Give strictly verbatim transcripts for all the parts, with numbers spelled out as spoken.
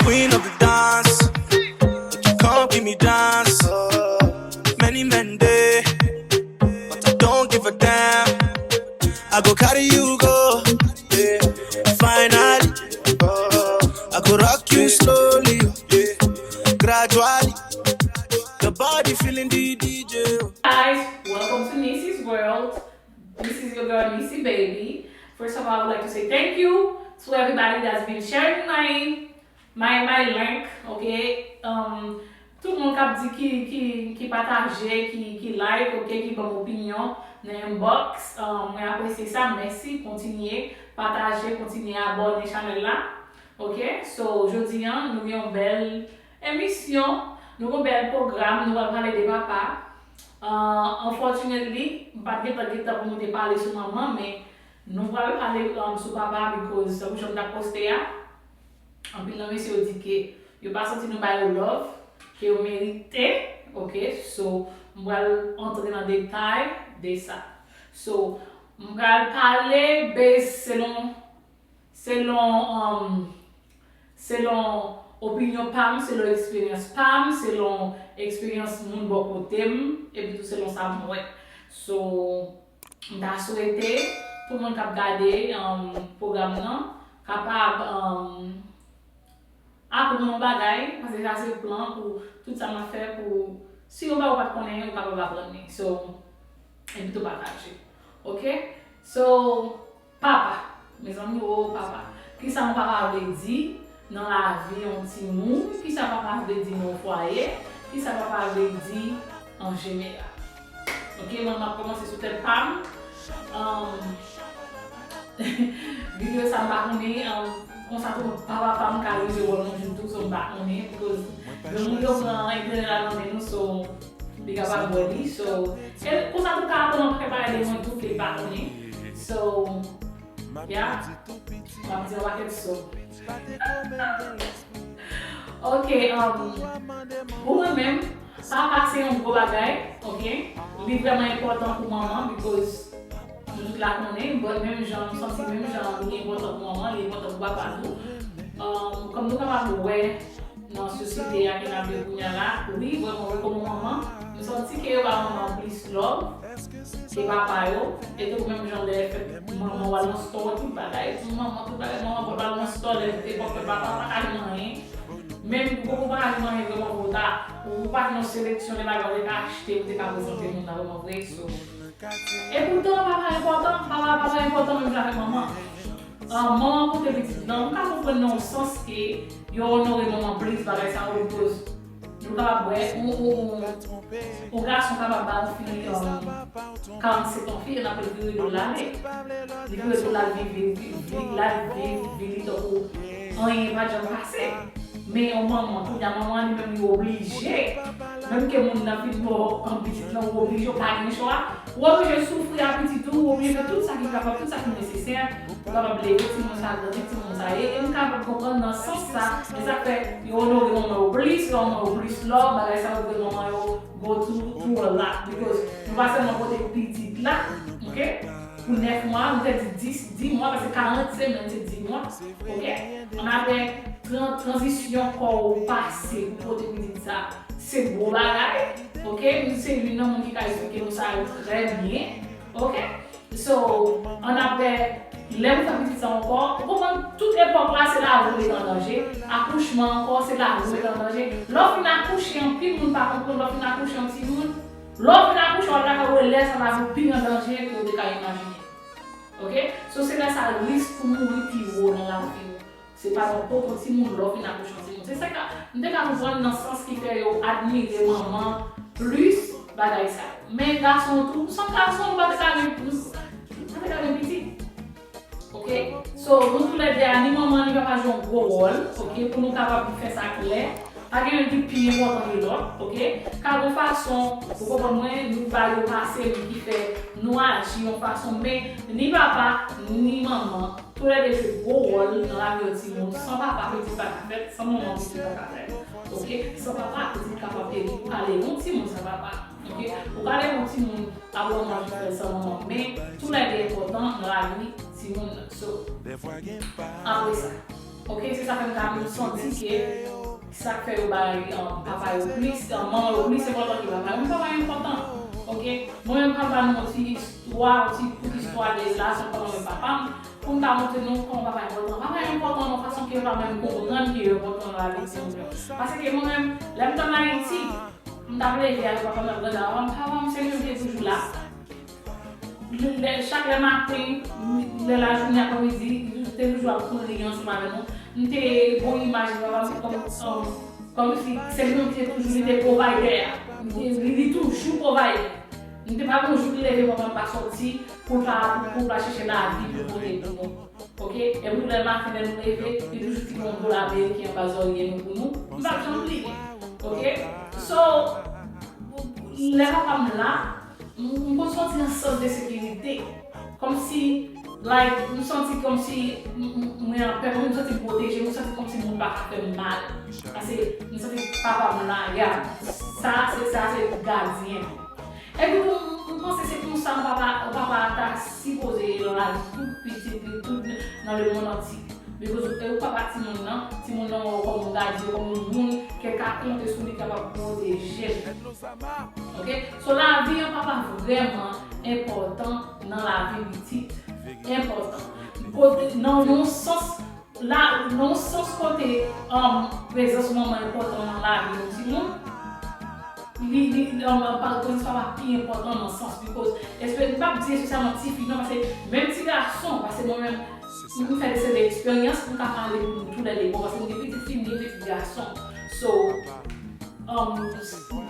Queen of the dance, but you can't give me dance. Many men dey, but I don't give a damn. I go carry you go, yeah. Finally, I go rock you slowly, yeah. Gradually, the body feeling the D J. Guys, welcome to Nissy's World. This is your girl Nissy Baby. First of all, I would like to say thank you to everybody that's been sharing my my my link, ok? Um, tout moun k ap di ki ki ki pataje, ki ki like, ok, ki ban m opinyon nan inbox. Um, mwen apresye sa, mèsi, kontinye pataje, kontinye abòne chanèl la. Ok, so jodi an nou gen yon bèl emisyon, nou gen yon bèl pwogram, nou pral pale de papa. Uh, unfortunately, m pa t gentan gentan pou nou te pale sou manman, men nou pral pale um, sou papa because tankou jan m t ap poste a, anpil nan mesye yo di ke yo pa santi nou ba yo love ke yo merite, ok, so m pral antre nan detay de sa. So, m pral pale base selon selon um, selon opinyon pa m, selon eksperyans pa m, selon eksperyans moun bò kote m, epi tou selon sa m wè. So, m ta swete tout moun k ap gade um, pwogram nan kapab um, aprann yon bagay, paske sa se plan pou tout sa m ap fè pou si yon bagay ou pa t konnen, ou kapab aprann li. So, epi tou pataje. Ok? So, papa, mezanmi, o papa. Kisa yon papa vle di nan lavi yon timoun? Kisa papa vle di nan yon fwaye? Kisa papa vle di an jeneral? Ok, mwen m ap kòmanse sou tèt pa m. Um, videyo sa m pa konnen, um, konsa tou papa pa m ka rive wè m yon jou tou, so m pa konnen, because granmoun yo pran enterè la nan men nou, so li kapab wè li, so e konsa tou ka aprann anpil bagay de mwen tou ke l pa konnen, so yeah, m ap di yon pakèt so. Ok, um, pou mwen menm, papa se yon gwo bagay, ok? Li vrèman enpòtan pou manman, because nou tout la konnen, but menm jan, m santi menm jan li enpòtan pou manman, li enpòtan pou papa tou. Um, kòm nou kapab wè nan sosyete a ke n ap viv kounye a la, wi, vrèman, wi, kòm manman, m santi ke yo ba manman plis love ke papa yo, e tou menm jan lè fèt manman w al nan store, tout bagay, manman, tout bagay, manman pral nan store, lè epòk fèt papa pa ka jwenn anyen. Menm ou poko pa ka jwenn anyen vrèman pou ta, ou pa gen yon seleksyon de bagay ou te ka achte, ou te ka prezante moun nan vrèman vre, so. E poutan, papa enpòtan, papa, papa enpòtan menm jan avèk manman. Ah, manman pote pitit lan, m ka konprann nan yon sans ke yo onore manman plis, bagay sa yo, because nou kapab wè, yon, yon, yon, yon gason kapab ba yon fi um, karannset an fi, l ap vire do l ale. Li vire do l al viv, viv, viv, l al viv vi li tankou anyen pa t janm pase. Men yon manman, kounye a manman li menm li oblije, menm ke moun nan fin ba w pitit lan, ou oblije, ou pa gen chwa. Ou oblije soufri a pitit ou, ou oblije fè tout sa ki kapab, tout sa ki nesesè pou kapab leve timoun sa, grandi timoun sa. E, e m kapab konprann nan sans sa, e sa k fè yo onore manman yo plis, yo ba manman yo plis love, bagay sa yo vre manman yo go through, through a lot. Because nou pa sèlman pote pitit la, ok, pou nèf mwa, nou te di dis, dis mwa, paske karant semèn se dis mwa, ok? Ann apre, tran, tranzisyon kò w pase pou pote pitit sa, se gwo bagay, ok? M se youn nan moun ki ka eksplike nou sa yo trè byen, ok? So, ann apre, lè ou fè pitit sa ankò, ou konprann tout epòk la, se lavi w mete an danje, akouchman ankò, se lavi w mete an danje. Lè w fin akouche, anpil moun pa konprann, lè w fin akouche yon timoun, lè w fin akouche, w al lakay ou, e lè sa lavi w pi an danje ke w te ka imajine. Ok? So, se lè sa risk pou mouri pi wo nan lavi w. Se pa nenpòt yon timoun lè w fin akouche yon timoun. Se sa ka, m te ka konprann nan sans ki fè yo admire manman plis bagay sa yo. Men gason tou, san gason, nou pa te ka gen, nou pa te ka gen pitit. Ok? So, nou toulède a, ni manman, ni papa jwe yon gwo wòl, ok, pou nou kapab fè sa klè. Pa gen youn ki pi enpòtan ke lòt, ok? Ka gen fason, ou konprann mwen, nou ba yo pase, men ki fè nou aji yon fason, men ni papa, ni manman, toulède jwe gwo wòl nan lavi yon timoun. San papa, pitit pa ka fèt, san manman, pitit pa ka fèt. Ok? San papa, pitit kapab peri. Ou ka leve yon timoun san papa. Ok? Ou ka leve yon timoun, apre yon manje fè l san manman. Men, toulède enpòtan nan lavi timoun nan. So, apre sa, Ok, se sa fè m ka santi ke sa k fè yo bay um, papa yo plis, um, manman yo plis enpòtan ke papa yo. Men papa yo enpòtan. Ok, mwen menm papa nou yon ti istwa, yon ti kout istwa de relasyon papa mwen papa m. Pou m ta montre nou kòman papa enpòtan. Papa enpòtan nan fason ke yo pa menm konprann ke yo enpòtan nan lavi timoun yo. Paske mwen menm, lè m t ann Ayiti, m t ap leve avèk papa m, m ap grandi avè m. Papa m se li menm ki te toujou la. Lè, chak lè maten, lè lajounen, aprèmidi, li te toujou ap kouri ansanm avè nou. M te gon imaj de papa m kòm, kòm, kòmsi se li menm ki te toujou, li te provider a. Li te, li, li toujou provider. M te pa gon jou ki leve papa m pa sòti pou l pa, pou, pou l pa chèche lavi pou l pote pou nou. Ok? E pou lè maten lè nou leve, li toujou kite yon dola ameriken anba zòrye nou pou nou. M p ap janm bliye. Ok? So, lè papa m la, m, m konn santi yon sans de sekirite. Kòmsi, like, m santi kòmsi m, m, mwen anpè, kòmsi m santi m pwoteje, m santi kòmsi moun pa ka fè m mal. Paske m santi papa m la, yeah. Sa, se, sa, se gadyen. Epi tou, m, m panse se konsa yon papa, yon papa ta sipoze ye nan lavi tout pitit li, tout nan lemonn antye. Because e ou papa timoun nan, timoun nan wè w kòm yon gadyen, kòm yon moun ke l ka konte sou li, kapab pwoteje l. Ok? So, lavi yon papa vrèman enpòtan nan lavi pitit. Enpòtan. Kote, nan yon sans, la, nan yon sans kote, um, prezans manman enpòtan nan lavi yon timoun, li, li, um, pa, prezans papa pi enpòtan nan sans, because, espe-, m p ap di espesyalman tifi, non, paske menm ti gason, paske mwen menm, m fè de seri de eksperyans, m ka pale pou nou toulède bò, paske m gen pitit fi, m gen pitit gason. So, um,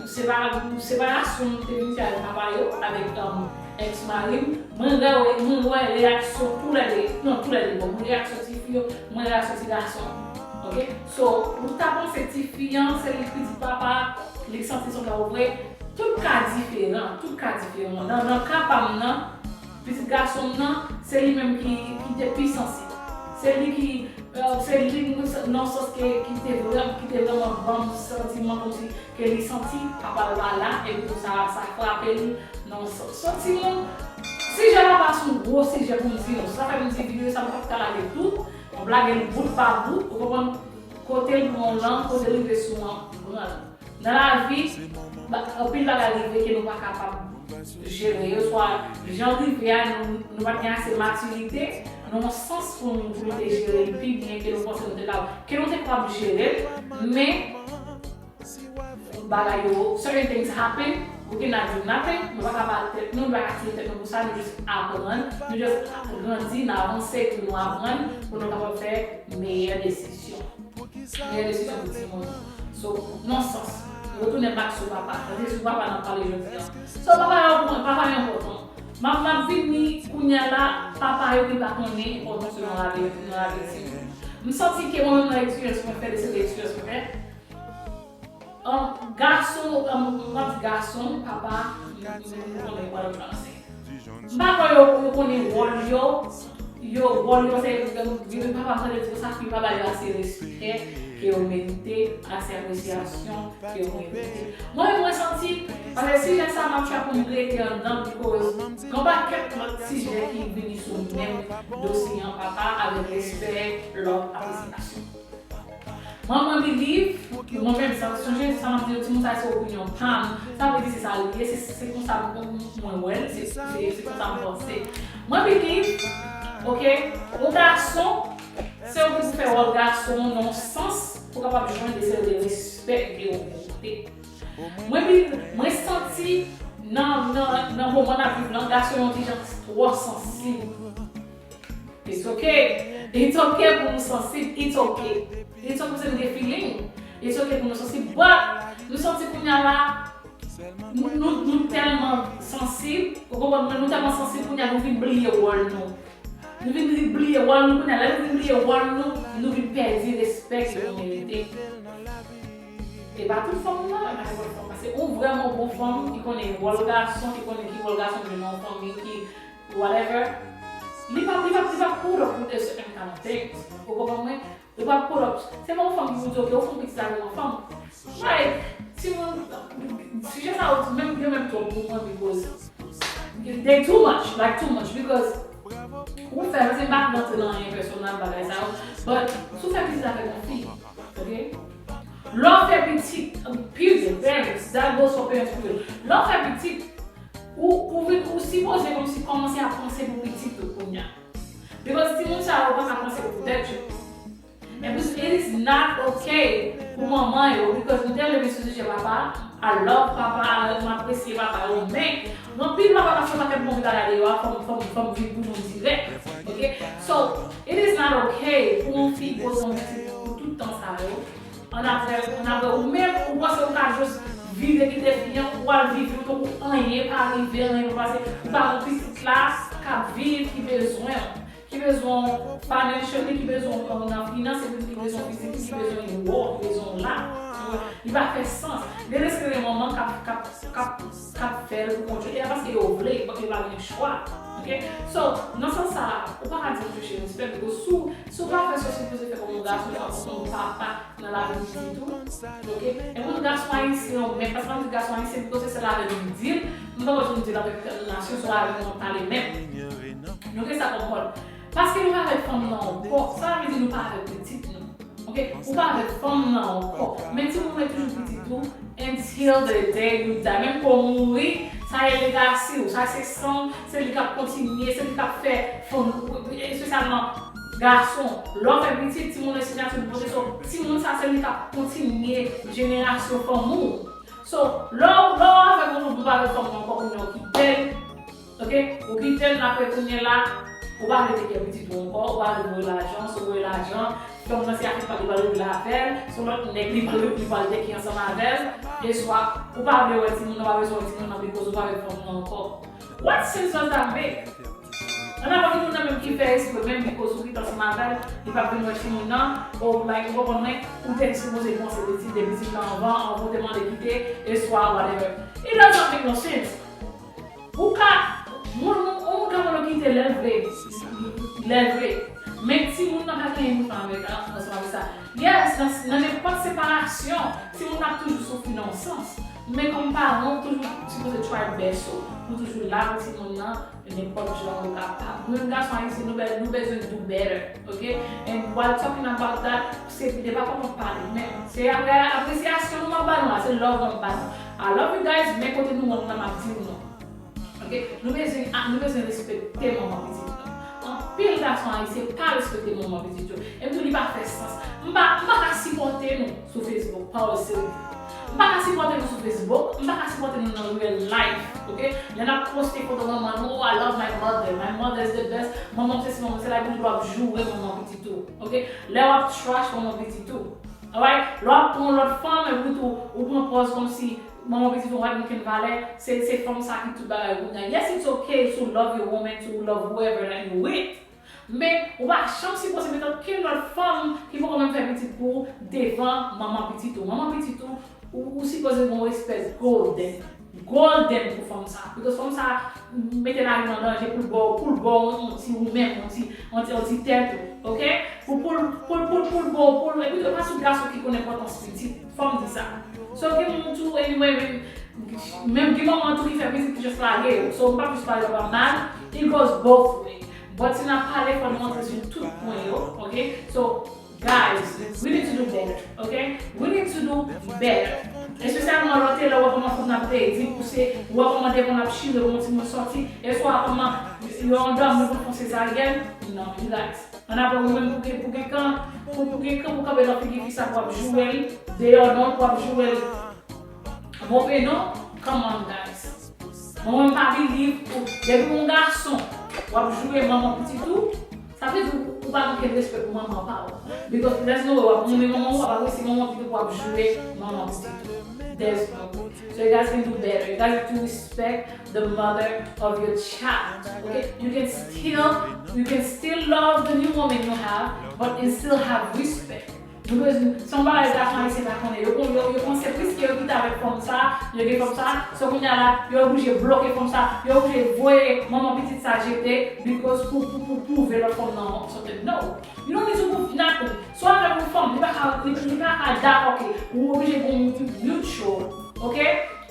separa-, separasyon m te vin fè avèk papa yo, avèk, um, ex mari m, mwen wè, mwen wè reyaksyon toulède, non, toulède bò, mwen reyaksyon tifi yo, mwen reyaksyon ti gason. Ok? So, ou ta panse tifi an, se li ki di papa, li santi son ka vre, tout ka diferan, tout ka diferan. Nan, nan ka pa m nan, pitit gason m nan, se li menm ki, ki te pi sansib. Se li ki, euh, se li nan sans ke, ki te vrèm, ki te vrèman ban m santiman kòmsi ke li santi papa l pa la, epi tou sa, sa frape l nan sans. Son timoun, sijè la pa se yon gwo sijè pou m di nou. Sa fè m di videyo sa m pa t ka lage tout, m ap lage l bout pa bout, ou konprann, kote l pran w lan, kote l rive sou an, pran l. Nan lavi, ba-, anpil bagay rive ke nou pa kapab jere yo, swa jan rive a, nou, nou pa t gen ase matirite, nan yon sans pou nou, pou nou te jere l pi byen ke nou panse nou te kapab, ke nou te kapab jere l, men bagay yo, certain things happen, we cannot do nothing, nou pa ka bat tèt nou, nou pa ka tire tèt nou pou sa, nou jis aprann, nou jis grandi, nou avanse, epi nou aprann, pou nou kapab fè meyè desizyon. Meyè desizyon pou timoun. So, nan sans, retounen back sou papa. Paske sou papa n ap pale jodi a. So, papa yo, papa yo enpòtan. M ap, m ap vini kounye a la, papa yo ki pa konnen enpòtans yo nan lavi, nan lavi timoun. M santi ke mwen menm nan eksperyans mwen fè, de seri de eksperyans mwen fè, an, gason, an, m ap di gason, papa, m, m, m konnen wòl franse. M pa kwè yo, yo konnen wòl yo, yo, wòl yo se, yo, papa m tande di sa, fi pa ba yo ase respè ke yo merite, ase apresyasyon ke yo merite. Mwen, mwen santi, paske sijè sa m ap try pou m rete anndan, because gen yon pakèt lòt sijè ki vini sou menm dosye an, papa, avèk respè, love, apresyasyon. Mwen, mwen believe, mwen menm, sa, sonje sa m ap di yo, timoun sa se opinyon pa m, sa vle di se sa li ye, se, se konsa mwen, mwen wè l, se, se, se konsa m panse. Mwen believe, ok, yon gason, se ou ki pou fè wòl gason nan yon sans pou kapab jwenn de seri de respè ke ou merite. Mwen, mwen santi nan, nan, nan moman n ap viv lan, gason yon ti jan twò sansib. It's okay. It's okay pou nou sansib. It's okay. It's okay pou nou gen feeling. It's okay pou nou sansib. But, nou santi kounye a la, nou, nou, nou tèlman sansib, ou konprann mwen, nou tèlman sansib kounye a, nou vin bliye wòl nou. Nou vin bliye wòl nou kounye a. Lè nou vin bliye wòl nou, nou vin pèdi respè ke nou merite. E pa tout fanm nan, e pa nenpòt fanm. Paske yon vrèman bon fanm ki konnen wòl gason, ki konnen ki wòl gason jwe nan yon fanmi, ki whatever, li pa, li pa, li pa put up with a certain kind of things. Ou konprann mwen? Li pa put up. Se pa yon fanm ki pou di, ok, ou fè yon pitit avèk yon fanm. Like, timoun, sijè sa yo, menm, yo menm twòp pou mwen, because they too much, like, too much, because Ou fè, paske m pa vle antre nan anyen pèsonèl, bagay sa yo. But, si w fè pitit avèk yon fi, ok? Lè w fè pitit, period, parents, that goes for parents, period. Lè w fè pitit, ou, ou, vin- ou sipoze kòmsi kòmanse ap panse pou pitit ou kounye a. Because timoun sa yo pa ka panse pou tèt yo. And it is not okay pou manman yo, because nou te leve sou sijè papa, I love papa, m apresye papa yo, men gen anpil papa k ap fè pakèt move bagay deyò a, fò m, fò m, fò m vin pou nou dirèk, ok? So, it is not okay pou yon fi poze yon pitit pou tout tan sa yo. Annapre, annapre, ou menm, ou panse ou ka just vire kite fi an, ou al viv yon tankou anyen pa rive, anyen pa pase, ou pa gen pitit la k ap viv, ki bezwen w. Ki bezwen w financially, ki bezwen w nan finans, epi ki bezwen w physically, ki bezwen w, ki bezwen w la. Li pa fè sans. Gen lespri manman k ap, k ap, k ap, k ap fè l pou kont yo. E pa paske yo vle, but yo pa gen chwa. Ok? So, nan sans sa a, ou pa ka di m touche respè, because si w, si w pa fè sa w sipoze fè kòm yon gason, ou pa kòm yon papa nan lavi pitit ou. Ok? E moun gason ayisyen, ou menm, paske m di gason ayisyen, because se sèl avè nou m di l, m pa konn si m di l avèk nasyon, se avè nou m pale menm. Nou gen sa kòm kòd. Paske nou pa avèk fanm nan ankò, sa pa vle di nou pa avèk pitit nou. Ok? Ou pa avèk fanm nan ankò. Men timoun nan toujou pitit ou until the day you die. Menm ke w mouri, sa e legasi w. Sa se san w, se li k ap kontinye, se li k ap fè fanm, espesyalman gason. Lè w fè pitit, timoun nan sinyati w pote, so timoun sa se li k ap kontinye jenerasyon fanmi w. So, lè w, lè w avèk yon moun, ou pa avèk fanm nan ankò, kounye a w kite l. Ok? Ou kite l, apre kounye a la, ou pa vle teke pitit ou ankò, ou pa vle voye lajan, si w voye lajan, fanm nan se afè pa li pral regle avè l, se yon lòt nèg li pral, li pral teke ansanm avè l, e swa ou pa vle wè timoun nan, pa bezwen wè timoun nan, because ou pa avèk fanm nan ankò. What sense does that make? Annapre gen moun nan menm ki fè espre menm, because ou kite ansanm avè l, li p ap vin wè timoun nan, ou like, ou konprann mwen, ou te sipoze panse de ti, de pitit lan anvan, anvan ou te mande kite, e swa whatever. It doesn't make no sense. Ou ka, moun, moun, yon moun ka konn kite lè l vle, lè l vle. Men timoun nan pa gen yon fanm avèk, ansanm avèk sa. Yes, nan, nan nenpòt separasyon, timoun nan ap toujou soufri nan yon sans. Men kòm paran, ou toujou sipoze try best ou, pou toujou la pou timoun nan, nenpòt jan ou kapab. Nou menm gason ayisyen, nou, be- nou bezwen do better, ok? And while talking about that, se de pa kòman pale, men se apre apresyasyon nou m ap ba nou la, se love m ap ba nou. I love you guys, men kote nou wòk la, m ap di nou non. Ok? Nou bezwen, ah, nou bezwen respekte manman pitit nou. Anpil gason ayisyen pa respekte manman pitit yo. E m di w li pa fè sans. M pa, m pa ka sipòte nou sou Facebook, pa w serye. M pa ka sipòte nou sou Facebook, m pa ka sipòte nou nan real life, ok? Lè n ap poste foto manman nou, oh, I love my mother, my mother is the best. Manman m se si, manman m se la, epi w ap joure manman pitit ou, ok? Lè w ap trash manman pitit ou. Alright? Lè w ap pran yon lòt fanm, epi tou, ou pran pòz kòmsi manman pitit ou pa gen okenn valè, se, se fanm sa ki tout bagay kounye a. Yes, it's okay to love your woman, to love whoever that you with. Men, ou pa janm sipoze mete okenn lòt fanm ki poko menm fè pitit pou ou devan manman pitit ou. Manman pitit ou, ou, ou sipoze gen yon respè golden. Golden pou fanm sa. Because fanm sa mete lavi l an danje pou l ba w, pou l ba w yon ti ou menm, yon ti, yon ti, yon ti tèt ou, ok? Pou, pou, pou, pou, pou l ba w, pou l, epi tou, pa tout gason ki konn enpòtans pitit. Fò m di sa. So, gen moun tou, anyway, menm, menm gen manman tou ki fè pitit ki just lage yo. So, m p ap jis pale yo pa mal. It goes both way. But si n ap pale, fò nou antre sou tout pwen yo, ok? So, guys, we need to do better, ok? We need to do better. Espesyalman lè w te lè w wè kòman fanm nan ap pedi, pouse, w wè kòman devan l ap chire pou yon timoun sòti, e swa kòman yo andòmi pou fè yon sezaryèn. Non, relax. Annapre ou menm pou gen, pou gen kan, pou, pou gen kan pou kanpe nan figi fi sa pou ap joure l, deyò non, pou ap joure l move non, come on guys. Mwen menm pa believe pou, depi yon gason w ap joure manman pitit ou, sa vle di ou, ou pa gen okenn respè pou manman pa w. Because there's no way w ap renmen manman w, w ap apresye manman pitit ou pou w ap joure manman pitit ou. There's no way. So you guys can do better. You guys have to respect the mother of your child. Okay? You can still, you can still love the new woman you have, but and still have respect. Nou bezwen, se yon bagay gason ayisyen pa konnen. Yo, yo, yo panse piske yo kite avèk fanm sa, yo gen fanm sa, so kounye a la, yo oblije bloke fanm sa, yo oblije voye manman pitit sa jete, because pou, pou, pou pwouve lòt fanm nan something. No. You don't need to prove nothing. So avèk yon fanm, li pa ka, li, li pa ka dakò ke ou oblije gen yon mutual, ok?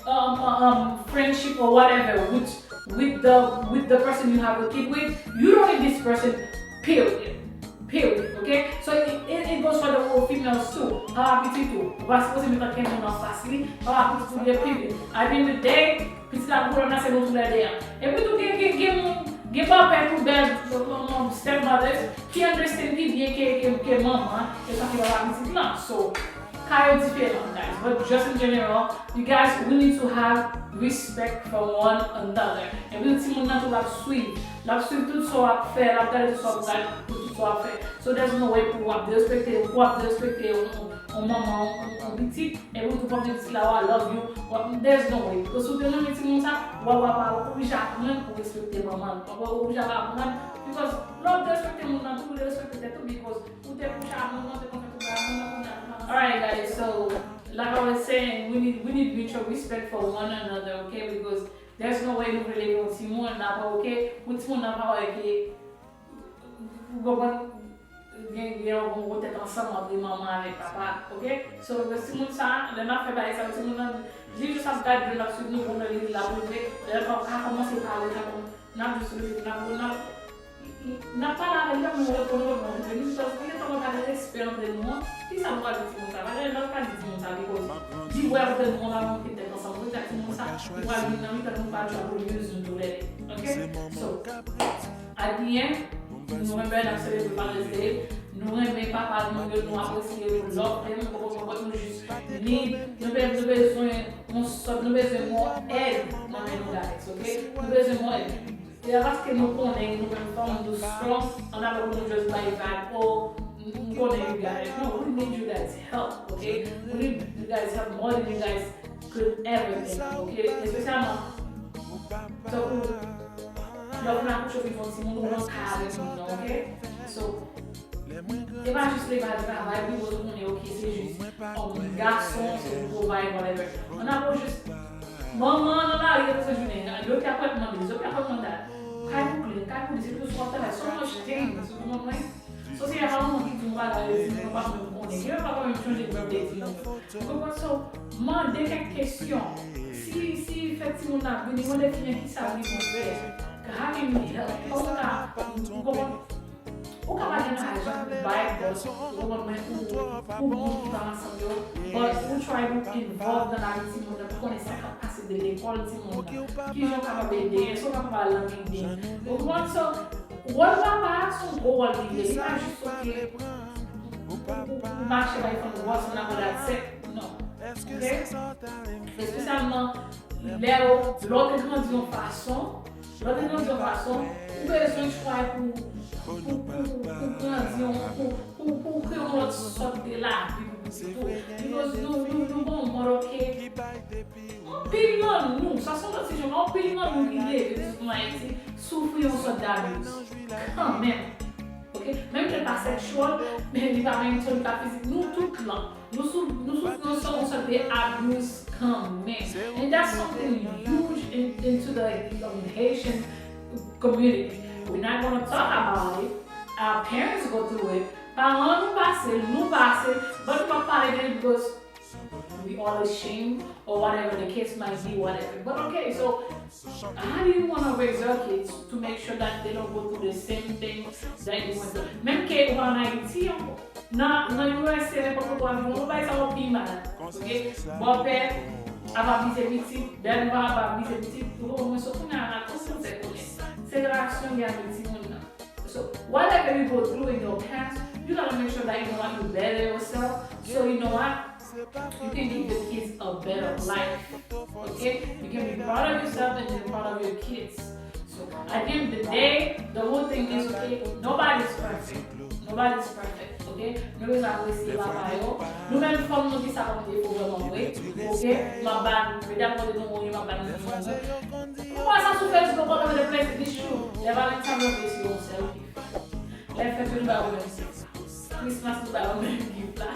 Um, um, um, friendship or whatever with with the with the person you have a kid with, you don't need this person. Period. Period. Okay? So it, it, it goes for the whole females too. Papa pitit ou, ou pa sipoze met ankenn moun anfas li. Papa pitit ou ye prive. At the end of the day, pitit la pou ranmase nou toulède a. Epi tou gen gen gen moun, gen bòpè tou bèl, stepmothers ki understand pi byen ke ke ke manman e pa ke papa pitit lan. So ka yo diferan, guys. But just in general, you guys, we need to have respect for one another. Epi timoun nan tou l ap swiv. L ap swiv tout sa w ap fè, l ap gade tout sa w ap gade, tout sa w ap fè. So there's no way pou w ap derespekte, pou w ap derespekte yon, yon manman, yon, yon pitit, epi w tou p ap di pitit la, "Oh, I love you." W ap, there's no way. Because si w te renmen timoun sa, w ap, w ap oblije aprann pou w respekte manman l. W ap oblije aprann, because lè w ap derespekte moun nan tou, w derespekte tèt ou, because ou te kouche ak moun nan, te konn fè tout bagay moun nan, kounye a nou pa ansanm. Alright, guys, so like I was saying, we need, we need mutual respect for one another, okay? Because there's no way nou vle leve yon timoun, n ap wè, okay, pou timoun nan pa wè ke, ou konprann, gen, gen yon gwo tèt ansanm ant manman avèk papa, okay? So, timoun sa, lè n ap fè bagay sa yo, timoun nan, li jis ap gade nou, l ap swiv nou, konnen li la pou vre, lè n ap ka kòmanse pale, n ap, n ap jis rele, n ap, n ap, n ap pale avè l, li pa menm reponn, reponn, reponn, li jis ap, li gentan wè pa gen respè antre nou an, kisa nou pral di timoun sa? Pa gen lè n ap ka di timoun sa, because li wè antre nou an, pa gen okenn tèt ansanm, nou di ak timoun sa, li pral vin nan mitan nou, pral trouble nou, nou lè, okay? So, at the end, nou renmen n ap selebre Father's Day. Nou renmen papa nou yo, nou apresye yo, nou love them, nou konprann, but nou jis need, nou be-, nou bezwen yon sòt, nou bezwen more èd nan men nou, guys, okay? Nou bezwen more èd. Se pa paske nou konnen nou menm fanm nou strong, ann apre pou nou just bay vag, "Oh, m konnen you got it." No, we need you guys help, okay? We need you guys help more than you guys could ever think, okay? Espesyalman, tankou, lè w vin akouche, w vin fè yon timoun, ou nan kay avèk moun nan, okay? So, e pa jis leve al travay, pi w konnen, okay, se jis, um, gason, se pou provide, whatever. Ann apre w jis, manman an nan lari, tout se jounen, yo ki ap mande, yo ki ap mande, kay pou clean, kay pou this, epi w ap travay, so much things, ou konprann mwen? So, se a manman ki di yon bagay, yo di, "Mwen pa menm konnen." Yo pa menm chonje birthday timoun yo. Ou konprann? So, mande kèk kesyon. Si, si fèt timoun nan ap vini, mande fi an kisa li vle fè. How can we help? Kòman ou ka, ou konprann? Ou ka pa gen lajan pou bay, but ou konprann mwen, pou, pou moun ki pa ansanm yo, but ou try to involve nan lavi timoun nan, pou konnen sa k ap pase de lekòl timoun nan. Kijan w kapab ede, èske w kapab al nan building? Ou konprann? So, wòl papa a se yon gwo wòl li ye. Li pa jis, ok, ou, ou, ou mache bay fanm gwòs, ou nan that's it. Non. Ok? Espesyalman lè w, lè w te grandi yon fason, lè w te grandi yon fason, ou bezwen try pou, pou, pou, pou grandi yon, pou, pou, pou kreye yon lòt sòt de lavi pou pitit ou. Because nou, nou, nou gon mòd, ok? Anpil nan nou, sa se yon lòt sijè, men anpil nan nou ki leve pitit nou Ayiti soufri yon sòt d'abuse kanmenm. Ok? Menm ke l pa sexual, men li pa mental, li pa fizik, nou tout lan. Nou sou, nou soufri yon sòt, yon sòt de abuse kanmenm. And that's something huge in, into the young Haitian community. We're not gonna talk about it. Our parents go through it. Paran nou pase l, nou pase l, but nou pa pale de l because we all ashamed or whatever the case might be, whatever. But okay, so how do you want to raise your kids to make sure that they don't go through the same thing that you went through? Menm ke ou pa an Ayiti ankò. Nan, nan U S A, nenpòt kote w ap viv, yon bagay sa yo pi mal. Ok? Bòpè ap abize pitit, bèlmè ap abize pitit, ou konprann mwen, so kounye a la, tout moun fè konnen. Separasyon gen avèk timoun nan. So, whatever you go through in your past, you gotta make sure that you know what, you better yourself. So, you know what? You can give your kids a better life. Okay? You can be proud of yourself and be proud of your kids. So, at the end of the day, the whole thing is, okay, nobody's perfect. Nobody's perfect, okay? Nou bezwen apresye papa yo. Nou menm fanm nou ki sa kòm defo vrèman vre, okay? M ap ba medam kote nou ye, m ap ba nou. Ou wè sa sou Facebook all over the place, this true. Lè Valentine yo vle se yon sèl gift. Lè fèt yo nou ba yo menm gift la. Christmas nou ba yo menm gift la.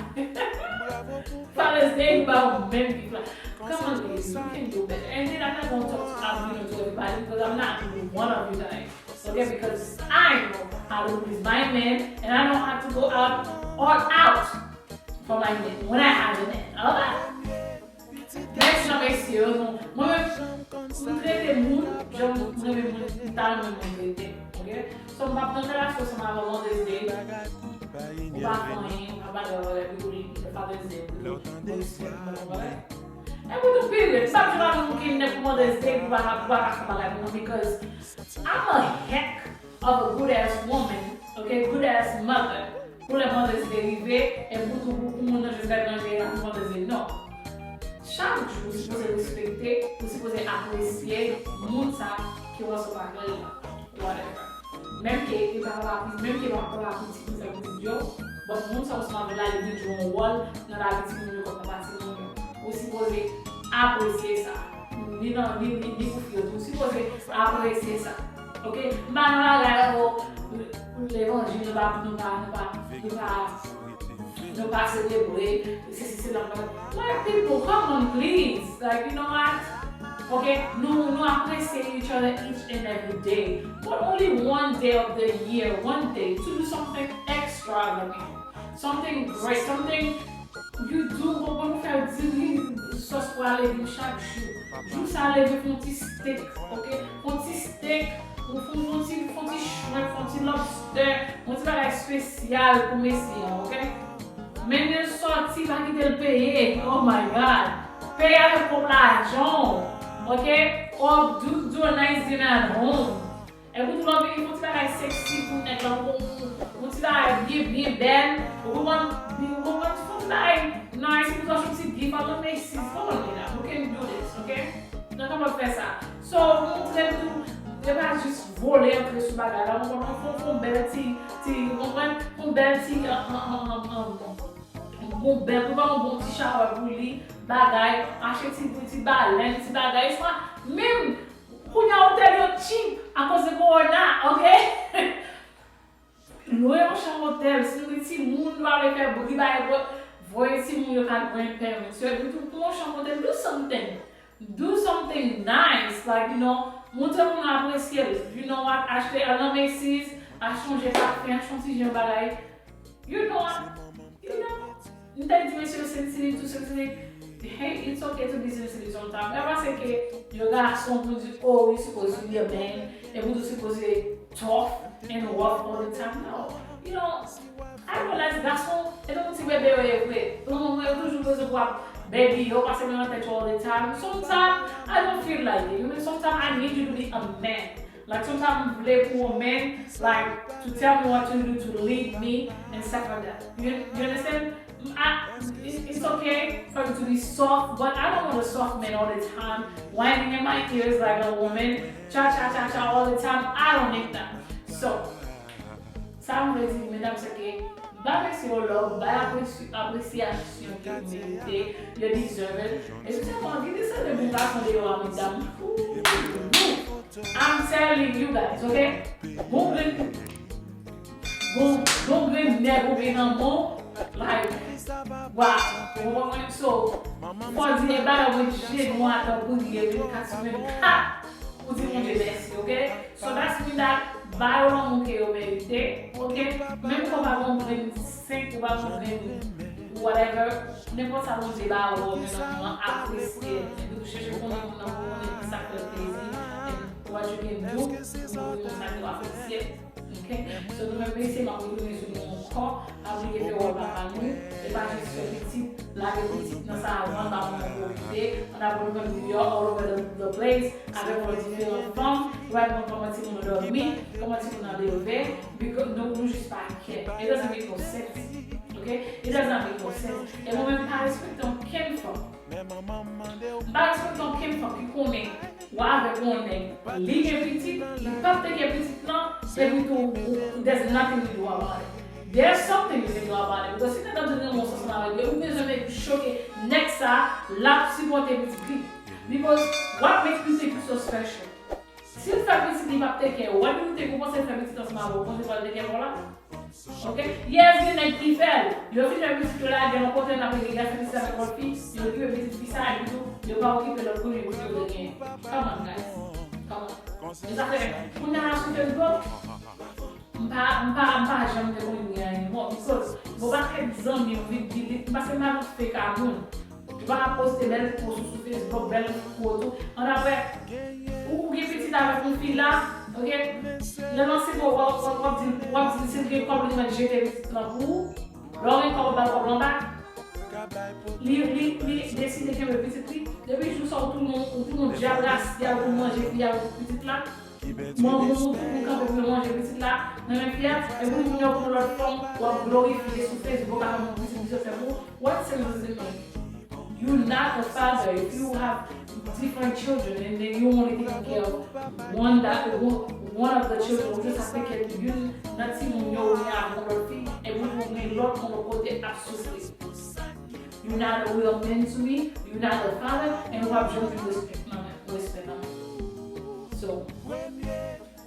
Father's Day nou ba yo menm gift la. Come on, ladies, we can do better. And then I'm not gonna talk to, I'm gonna to everybody because I'm not one of you guys. Okay, because I know how to please my man, and I know how to go out all out for my man when I have a man. Okay? Mèsi jan mesye yo, nou. Mwen menm, m trete moun jan m M p ap nan relasyon ansanm avè w Mother's Day. Ou pa fè anyen, ou pa bagay, whatever, pou li, Father's Day, pou li, pou respect, pou bagay. E pou tou pire, m p ap jwenn avè w kidnap pou Mother's Day, pou pa, pou pa ka fè bagay pou mwen, because I'm a heck of a good ass woman, okay, good ass mother. Pou lè Mother's Day rive, e pou tou pou, pou moun nan just bay manje la pou Mother's Day, non. Chak jou, ou sipoze respekte, ou sipoze apresye moun sa ke w ansanm avè l la. Whatever. Menm ke li pa papa, menm ke li pa papa pitit, li fè pitit yo, but moun sa w ansanm avè l la, li vin jwe yon wòl nan lavi timoun yo kòm papa timoun yo. Ou sipoze apresye sa. Ni nan, ni, ni, ni pou fi yo tou. Ou sipoze apresye sa. Ok? M pa nan bagay, oh, levanjil, nou pa, nou pa, nou pa, nou pa, nou pa selebre, se si se la. Black people, come on, please. Like, you know what? Ok, nou, nou apresye each other each and every day. But only one day of the year, one day, to do something extravagant, something great, something you do, bon, bon, nou fè diri, sòs pou al legim chak jou. Jou sa leve, fè yon ti steak, ok? Fè yon ti steak, ou fè yon ti, fè yon ti shrimp, fè yon ti lobster, yon ti bagay espesyal pou mesye an, ok? Men lè l sòti, pa kite l peye. Oh my God. Peye avèk pwòp lajan w. Ok? Or do, do a nice dinner at home. Epi tou lè w vini, fè yon ti bagay sexy pou nèg la. Ou, ou, ou, yon ti bagay byen, byen bèl. Ou konprann? Ou konprann? Fè yon ti bagay nice. Ou fè yon ti gift. Al nan Macy's. Come on, Lina. We can do this, ok? Nou kapab fè sa. So, montre l tou, e pa jis vole antre sou bagay la. Ou konprann? Fè, fè yon bèl ti, ti, ou konprann? Fè yon bèl ti, an, an, an, an, an, bon bèl, prepare yon bon ti shower pou li, bagay, achte ti, ti balèn, ti bagay, swa menm kounye a otèl yo cheap akoz de corona, ok? Lwe yon chanm otèl, si nou gen timoun, nou pa vle fè bri, bay, voye timoun yo kay grandparents yo, epi tou pran yon chanm otèl, do something. Do something nice, like, you know, montre moun apresye l. You know what? Achte, al nan Macy's, achte yon je pafen, achte yon ti jen bagay. You know what? You know, m te di mesye yo sensitive, too sensitive. Hey, it's okay to be sensitive sometimes. Mwen panse ke yo gason pou di, oh, you supposed to be a man, e pou tou sipoze tough and rough all the time. No. You know, I realize gason, e tankou ti bebe yo ye vre. Lanmou yo toujou bezwen pou ap baby yo, pase nan tèt yo all the time. Sometimes, I don't feel like it. You know, sometimes I need you to be a man. Like, sometimes m vle pou w man, like, to tell me what to do, to lead me, and stuff like that. You, you understand? I, it, it's okay for you to be soft, but I don't want a soft man all the time, whining in my ears like a woman, cha cha cha cha all the time. I don't need that. So, sa m vle di medam se ke ba mesye yo love, bay apresi-, apresyasyon ke yo merite, yo deserve it. E se sèlman gen de sèten bon gason deyò a medam. Ooh, I'm telling you guys, ok? Bon grenn, bon, bon grenn nèg ou gen nan men w, like, wow, ou konprann mwen? So, fò di e bagay mwen jenou atan priye vennkat sou vennkat pou di Bondye mèsi, ok? So that's mean that ba yo lanmou ke yo merite, ok? Menm ke w pa gen yon grenn senk, ou pa gen yon grenn whatever, nenpòt sa Bondye ba ou, ou gen nan men w, apresye l. Epi tou chèche konnen moun nan pou konnen ki sa k fè l plezi, and what you can do pou moun sa yo apresye l. Ok? So, nou menm mesye, m ap retounen sou nou ankò. Pa bliye fè wòl papa nou. E pa jis fè pitit, lage pitit nan savann, pa moun nan pwofite. Ann ap pran deyò, all over the, the place, avèk yon diferan fanm. Ou pa konn kòman timoun nan dòmi, kòman timoun nan leve. Because nou, nou jis pa care. It doesn't make no sense. Ok? It doesn't make no sense. E mwen menm, m pa respekte okenn fanm. M pa respekte okenn fanm ki konnen w avèk yon nèg, li gen pitit, li p ap teke pitit lan, epi tou, ou, there's nothing you do about it. There's something you can do about it. Because si nèg la vin renmen w ansanm avèk li, ou bezwen make sure ke nèg sa, l ap sipòte pitit li. Because what makes you think you so special? Si l fè pitit, li p ap take care. What do you think? Ou panse l fè pitit ansanm avè w, ou panse l pral take care w la? Ok? Yes, gen nèg ki fè l. Yo fin fè pitit yo lage l yon kote, n ap rele gade pitit avèk lòt fi, yo okipe pitit fi sa, epi tou, yo pa okipe lòt premye pitit yo te genyen. Come on, guys. Come on. E sa fè, kounye a la sou Facebook, m pa, m pa, m pa janm te konn gen animo, because bon, pa fè zanmi m vin di, di, paske m pa nan fake a moun. Ou pa ka poste bèl post ou sou Facebook, bèl foto. Ann apre, ou, ou gen pitit avèk yon fi la, Ok? Lè l ansemen w, w ap, w ap, w ap di, w ap di si l gen kòb, li mèt jete pitit lan pou ou. Lè w gen kòb, w ap ba l kòb lan bak. Li, li, li deside kenbe pitit li. Depi jou sa, ou tounen, ou tounen dyab rasyal pou manje fi a avèk pitit la. Manman w, tout moun kanpe pou yo manje pitit la nan men fi a. Epi moun yo pou lòt fanm, w ap glorifye sou Facebook, a, moun pitit misye fè pou ou. What sense does it make? You're not a father. If you have different children and then you only taking care of one, that one, one of the children, ou just ap take care of youn nan timoun yo, ou gen avèk yon lòt fi, epi ou gen lòt yon lòt kote ap soufri. You're not a real man to me. You're not a father, and w ap janm jwenn respect nan men, respect nan men. So,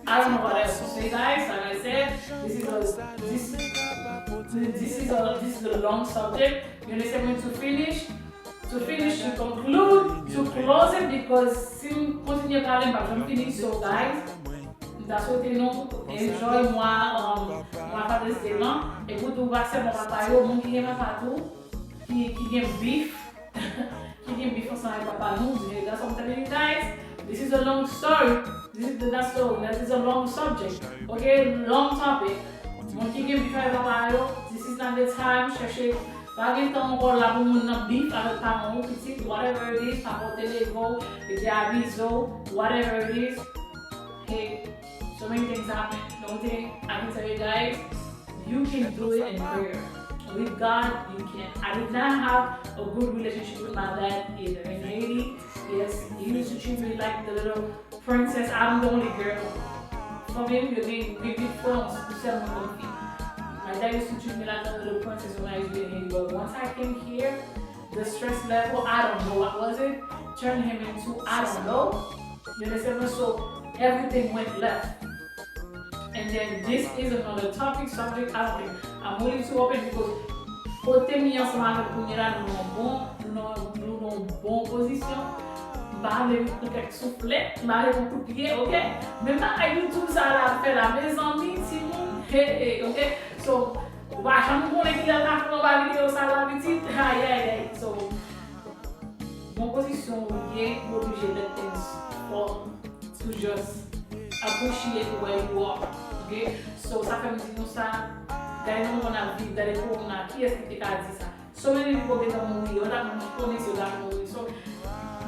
I don't know what else to say, guys. Like I said, this is a this this is a this is a long subject. You understand me? To finish, to finish, to conclude, to close it, because si m kontinye pale, m p ap janm fini. So, guys, m ta swete nou enjoy mwa, um, mwa Father's Day lan. E pou tou pase bon papa yo, moun ki gen papa tou, ki, ki gen beef, ki gen beef ansanm avèk papa nou, di, that's what I'm telling you guys. This is a long story. This is the, that's so, that is a long subject. Ok, long topic. Moun ki gen beef avèk papa yo, this is not the time. Chèche, pa gen tan ankò la pou moun nan beef avèk paran ou, pitit, whatever it is, pa pote leve w, mete abize w, whatever it is. Hey, so many things happen. The only thing I can tell you guys, you can do it in prayer. With God, you can. I did not have a good relationship with my dad either. In Haiti, yes, he used to treat me like the little princess. I'm the only girl. Fanmi m, yo gen, yo gen big phones pou sèlman konn fi. My dad used to treat me like a little princess when I used to be in Haiti. But once I came here, the stress level, I don't know what was it, turned him into, I don't know. You understand me? So everything went left. And then this is another topic, subject, I don't think. I'm willing to open because kote m ye ansanm avèk kounye la, nou nan bon, nou nan, nou nan bon pozisyon. M pa vle pou kèk souflèt, m pa vle pou kout pye, ok? Men bagay YouTube sa la ap fè la, mezanmi, timoun, hey, hey, ok? So, ou pa janm konnen kilè l ka fè anba videyo sa la, pitit. Ay, ay, ay. So, bon pozisyon ou ye, ou oblije let things fall to just appreciate where you are. Ok? So, sa fè m di nou sa, gade nan moman n ap viv, gade korona, kiyès ki te ka di sa? So many people gen tan mouri, yo ta menm konnen si yo ta mouri. So,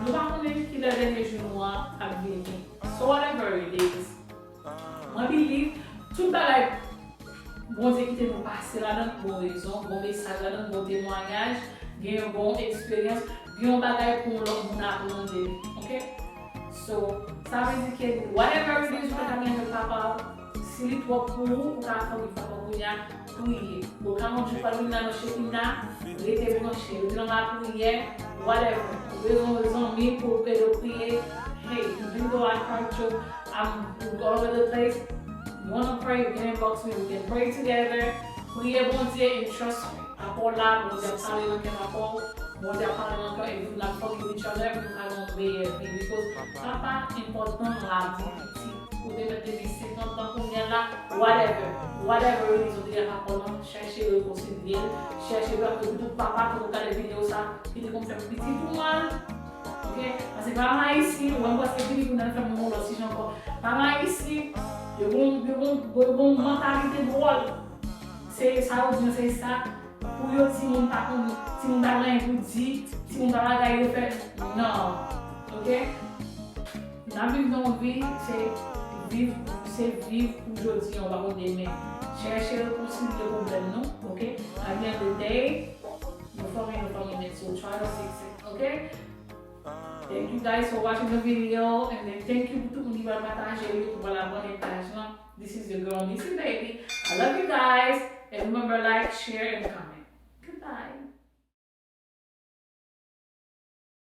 nou pa konnen kilè dènye jou nou an ap vini. So, whatever it is, mwen believe, tout bagay Bondye kite nou pase ladan l pou yon rezon, gon mesaj ladan l, gon temwayaj, gen yon bon eksperyans, gen yon bagay pou yon lòt moun aprann de li. Ok? So, sa vle di ke whatever it is ou ta ka gen avèk papa w, si li twòp pou ou, ou ka fè w vin papa w kounye a, priye. Ou ka yon jou pral vin nan Shekinah, rete branche, rete nan lapriyè, whatever. Ou bezwen yon zanmi pou w ede w priye, hey, you can go at Park Joe, I'm all over the place. You wanna pray, you can inbox me, we can pray together. Priye Bondye and trust me. Papa w la, Bondye ap pale nan kè papa w, Bondye ap pale nan kè w, and we not fucking with each other, pou nou ka gen yon meyè vi. Because papa enpòtan nan lavi pitit. Ou te mèt depi senkant tan kounye a la, whatever, whatever it is, ou te gen papa w lan, chèche rekonsilye l, chèche, paske tout papa ki konn gade videyo sa, ki te konn fè pitit ou mal, ok? Paske pa mal isi, ou wè m prèske fini pou n al fè m yon lòt sijè ankò. Pa mal isi, yo gon, yo gon, yo gon mantalite dwòl. Se sa yo di an, se sa. Pou yo, timoun pa konn, timoun pa gen anyen pou di, timoun pa bagay yo fè. Non. Ok? N ap viv nan yon vi, se viv, se viv pou jodi an, ou pa konn demen. Chèche rekonsilye pwoblèm nou, ok? At the end of the day, nou fanmi, nou fanmi nèt, so try to fix it, ok? Thank you guys for watching the video, and then thank you pou tout moun ki pral pataje li, ki pral abòne paj lan. This is your girl, Nixie Baby. I love you guys, and remember, like, share, and comment.